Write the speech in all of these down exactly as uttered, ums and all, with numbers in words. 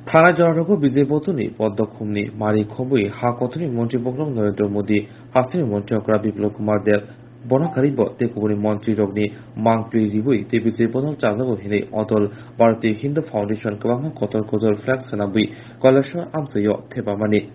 Thana jorarogo B J P ni poddokhumni mari khobwi ha kotorni montri bokrok Narendra Modi, hasteni montri okra Biplab Kumar Deb, bono karwibo tei kubuni montrirokni mangpli riwi tei B J P no chajago hinwi Atal Bharatiya Hindu Foundation kwbangma kotor kotor flex swnamwi Kailasor amchaio thepamani.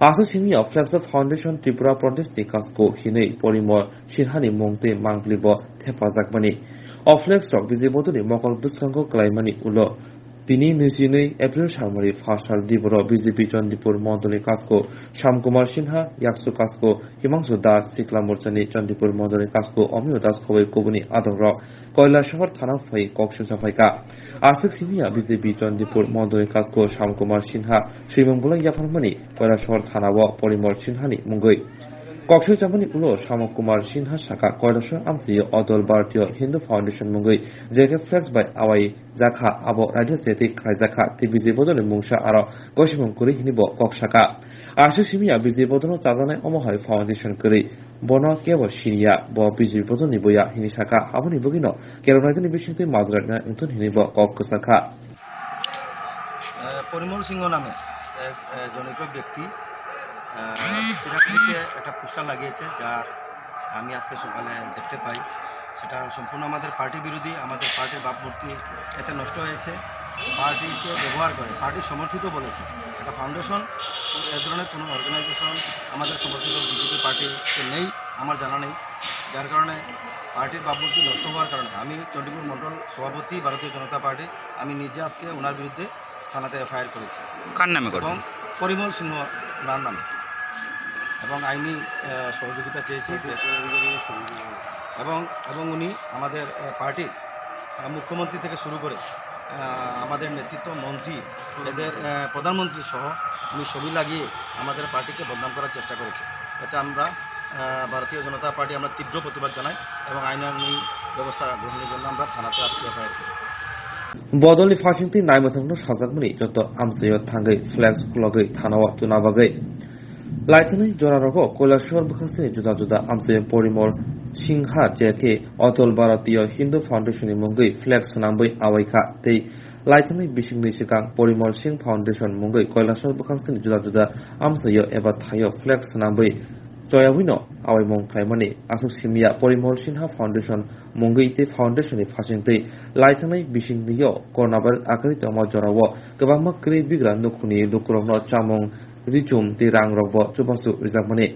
Aswk simi o Flex Foundation Tripura Pradesh ni kasko hinwi Porimol Sinha ni mung tei mangpli bo thepajakmani. O flex rok B J P ni mokol bwskango kwlaimani ulo tini nui chi nui April salmari first sal diboro B J P Chandipur mondol ni kasko Shyam Kumar Sinha, yaksu kasko Himangsu Das, Sikla Morcha ni Chandipur mondol ni kasko Omiyo Das khoboi kubuni adong rok Kailasor thana phai kok sumsa phaikha. Aswk simi ya B J P Chandipur mondol ni kasko Shyam Kumar Sinha swimung bolai yapharmani Kailasor thana o Porimol Sinha ni mungwi. Kok sumsa chamani ulo Shyam Kumar Sinha saka Kailasor amchaio Atal Bharatiya Hindu Foundation mungwi J K Flex bai awai jakha abo radio seti khlai jakha tei B J P ni mungsa aro gosimung kwrwi hinwi bo kok saka. Aswk simi ya B J P no chajaknai omo hai foundation kwrwi. Bono kebo siniya, bo B J P ni boya hini saka, aboni bwgwino kerong raijani bisingtwi majra wngthun hini bo kok kwchakha. আহ, পরিমল সিংহ নামে এক, আহ, জনৈক ব্যক্তি, আহ, চিরাকুড়িতে একটা পোস্টার লাগিয়েছে, যার আমি আজকে সকালে দেখতে পাই। সেটা সম্পূর্ণ আমাদের পার্টি বিরোধী, আমাদের পার্টির ভাবমূর্তি এতে নষ্ট হয়েছে। পার্টিকে ব্যবহার করে, পার্টি সমর্থিত বলেছে। একটা ফাউন্ডেশন, এ ধরনের কোনো অর্গানাইজেশন আমাদের সমর্থিত বিজেপি পার্টিতে নেই, আমার জানা নেই। যার কারণে পার্টির ভাবমূর্তি নষ্ট হওয়ার কারণে আমি চণ্ডীপুর মণ্ডল সভাপতি ভারতীয় জনতা পার্টি, আমি নিজে আজকে ওনার বিরুদ্ধে থানাতে এফআইআর করেছি। কার নামে করেছেন? এবং পরিমল সিংহ ওনার নামে। এবং আইনি, আহ, সহযোগিতা চেয়েছি যে, এবং, এবং উনি আমাদের, আহ, পার্টির, আহ, মুখ্যমন্ত্রী থেকে শুরু করে, আহ, আমাদের নেতৃত্ব, মন্ত্রী, এদের, আহ, প্রধানমন্ত্রী সহ উনি ছবি লাগিয়ে আমাদের পার্টিকে বদনাম করার চেষ্টা করেছে। এতে আমরা, আহ, ভারতীয় জনতা পার্টি আমরা তীব্র প্রতিবাদ জানাই এবং আইনানুগ ব্যবস্থা গ্রহণের জন্য আমরা থানাতে আজকে এফআইআর করি। Bodolni phasingtwi naimwthangno sajakmani joto amchaio thangwi flex khulogwi thanao tuna bagwi. Laithani jorarogo Kailasor bwkhastini juda juda amchaio Porimol Singha J K Atal Bharatiya Hindu Foundation ni mungwi flex swnamwi awaikha tei laithani bisingni swkang Porimol Singh Foundation mungwi Kailasor bwkhastini juda juda amchaio eba thaio flex swnamwi choyawino awaimung khlaimani. Aswk simiya Porimol Sinha Foundation mungwi tei foundation ni phasingtwi laithangnai bisingni yo coronavirus akwrwi tongma jorao kwbangma kwrwi bigra nukhungni lukurokno chamung, richum tei rangrokbo chubachu rijakmani.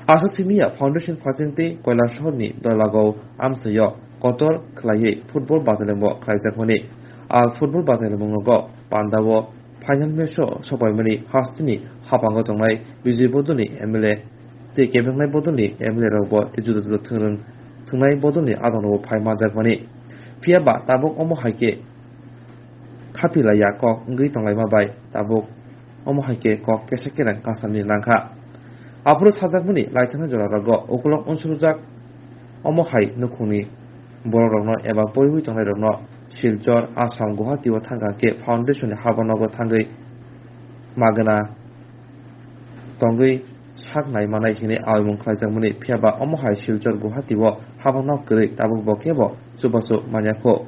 Aswk simiya foundation phasingtwi Kailasor ni Dolagao amchaio kotor khlaiwi football bachailangbo khlaijakmani. A football bachailangmungno pandao final match o sopaimani hasteni hapango tongnai B J P bodolni M L A tei kebengnai bodolni M L A rokbo tei juda juda thwngrwng thwngnai bodolni adongrokbo phai manjakmani. Phiya ba tabuk omo hai khe khapilaiya kok wngwi tonglaima bai tabuk omo hai khe kok kesa kereng kasamni nangkha. Aphuru sajakmani laithangna jorarogo ukulok unsukjak omo hai nukhungni borokrokno eba poriwi tongnairokno Silchar, Assam, Guwahati o thangkha khe foundation ni habanogo thangwi magwna tongwi sak nai manai hinwi awaimung khlaijakmani. Phiya ba omo hai Silchar, Guwahati o habano kwrwi tabuk bo kebo chubachu manya kho.